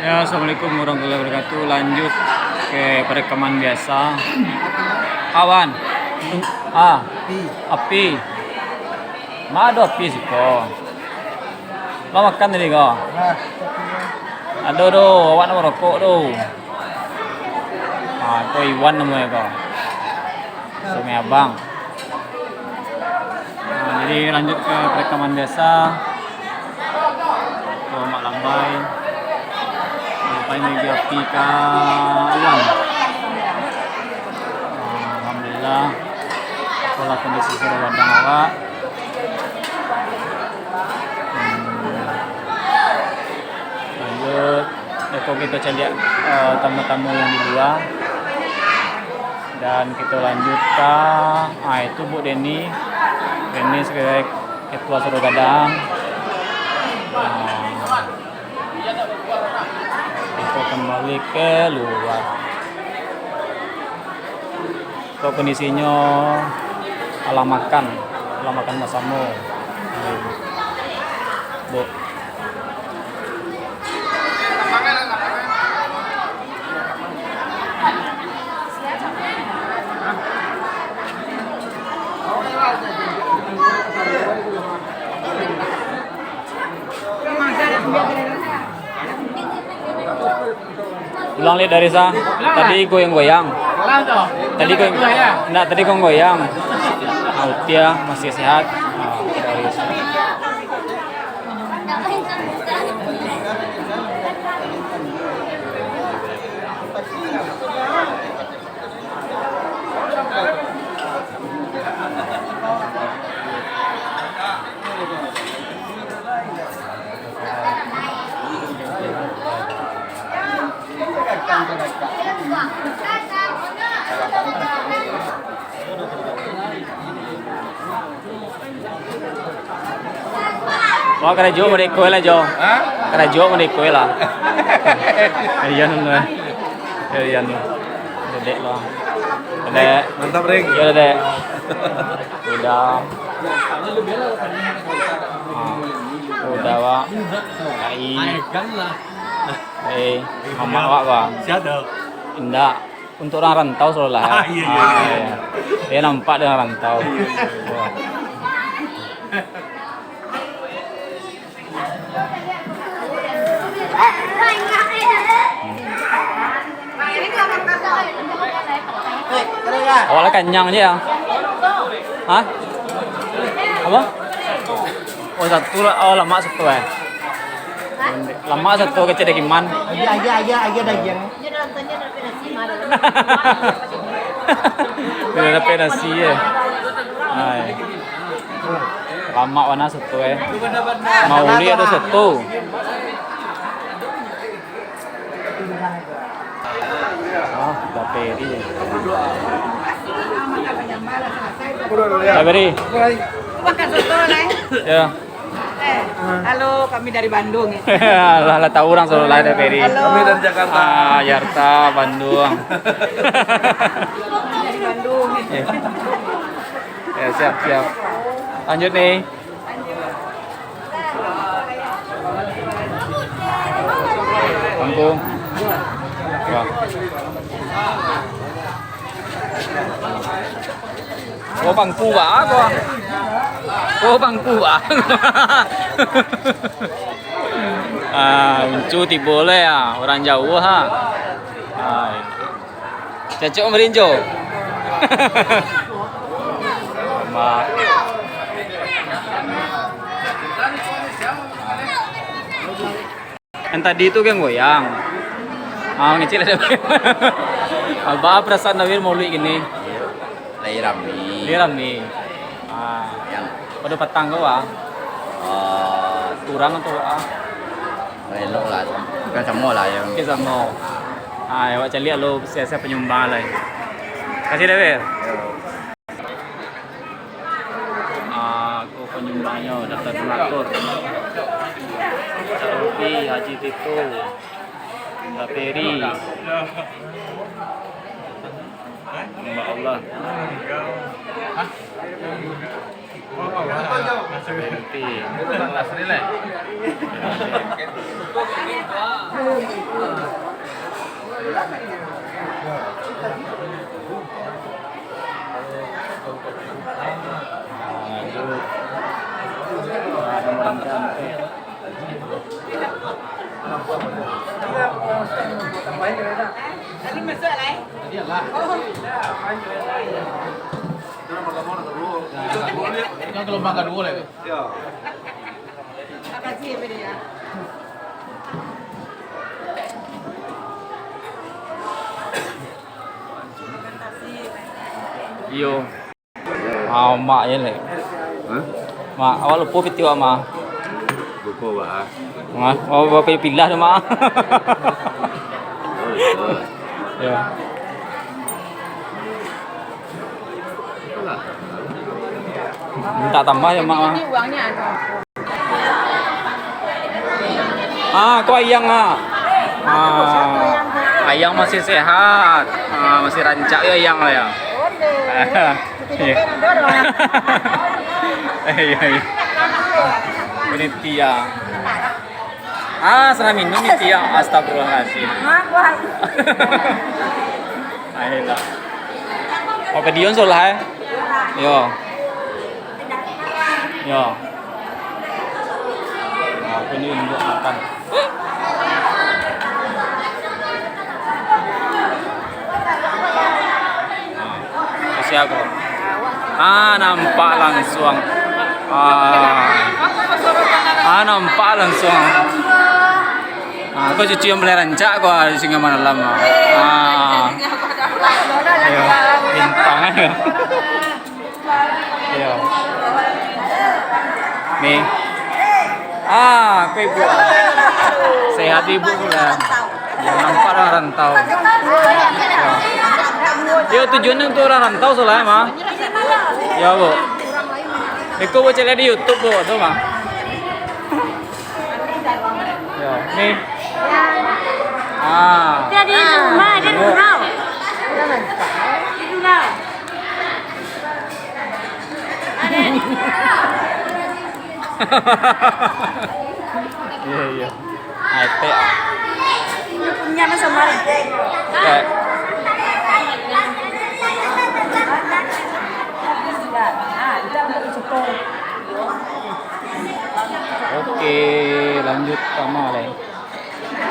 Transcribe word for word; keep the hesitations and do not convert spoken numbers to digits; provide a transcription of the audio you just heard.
Ya, assalamualaikum warahmatullahi wabarakatuh. Lanjut ke perekaman biasa. Awan. Ah, api. Ma ado api siko? Lah makan tadi ko? Ado do, awak nak marokok do. Ah, ko Iwan namonyo ko. Sungai Abang. Nah, jadi lanjut ke perekaman biasa. Ko Mak Lambai. Lambai lagi api ka Iwan. Nah, alhamdulillah. Itulah kondisi sudah gadang awak. Hmm. Lanjut, iko kito caliak, eh, tamu-tamu yang di lua. Dan kito lanjut ka, ah, itu Bu Deni. Deni sebagai ketua Suruh Gadang. Ah, kito kembali ke luar. Ko kondisinyo alah makan, alah makan basamo. Bu. Ulang lihat dari sa. Tadi goyang-goyang. Tadi goyang. Ndak, tadi goyang-goyang. Ah, Utia masih sehat. Ah, dari sa. Wah, karajo mode iko lah, Jo. Hah? Karajo mode iko lah. Rian lah. Rian lah. Dedek lah. Dedek. Mantap, Ring. Yo, Dedek. Udah. Ah. Udah, Wak. Ai. Eh, mamak awak, Bang. Siapa? Indak. Untuk urang rantau, sadolah, yo. Ah, iyo, iyo, ah, iyo. Iyo. Iyo, nampak dek urang rantau. Iyo, iyo. Wah. Awak lah kanyang se, yo? Hah? Apo? Oh, satu lah. Oh, lamak satu, eh. Lamak satu kecek dek Iman. Aja, aja, aja, aja dagiang. Sudah dapek nasi, yo. Ai. Lamak bana satu, eh. Maulid ado satu. Ah, udah Peri. Udah Peri. Makan soto lah, eh. Yo. Eh, halo, kami dari Bandung, ya. Lah, lah tahu urang soto lah dari Peri. Halo. Kami dari Jakarta. Ah, Jakarta, Bandung. Dari Bandung. Yo, siap, siap. Lanjut nih. Bangku. Wah. Oh, bangku ba ko. Oh, bangku ba. Ah, Uncu tibo lai, ah. Urang jauah, ha. Ai. Cacok merinjo. Mak. Yang tadi tu kan goyang. Ah, ngecil ada. Abah perasaan Dawir Maulid gini. Lai rami. Lai rami. Ah. Yang pada patang kau, ah. Ah. Kurang atau, ah? Elok lah, sam-, bukan samo lah yang. Oke, samo. Ah, awak caliak lo sia-sia penyumbang lai. Kasih dah, Ber. Ah, ko penyumbangnya, daftar donatur. Cak Rubi, Haji Tito, Mbak Peri. Mbak Allah. Hah? Berhenti. Kan gelombang kedua lah itu. Iyo. Ah, mak je leh. Hah? Mak, awak lupo piti awak, Mak. Lupo, Bah. Mak, awak bapak pilah tu, Mak. Oh, lupo. Ya. Minta tambah ya, Mak, Mak. Ini uangnya ada. Ah, ko ayang, ah. Ah, ayang masih sehat. Ah, masih rancak ya ayang lah ya. Iya. Iya, iya. Ini tiang. Ah, salah minum ni tiang. Astagfirullahaladzim. Ayolah. Oke, Dion solah, eh. Yo. Yo. Nah, aku ni induak makan. Nah, kasih aku. Ah, nampak langsung. Ah. Ah, nampak langsung. Ah, kau cucu yang paling rancak kau, ah, di singgah malam, ah. Ah. Yo, bintang aja. Iyo. Ni. Ah, ko ibu. Sehat ibu pula. Yo, nampak urang rantau. Yo. Yo, tujuannyo untuak urang rantau soalnyo mah. Yo, Bu. Iko Bu caliak di YouTube, Bu, tu mah. Yo, ni. Ah. Jadi rumah, jadi rumah. Di rumah. Iya, iya. Nah, etek, ah. Punya mah sama. Etek. Oke, lanjut sama lain.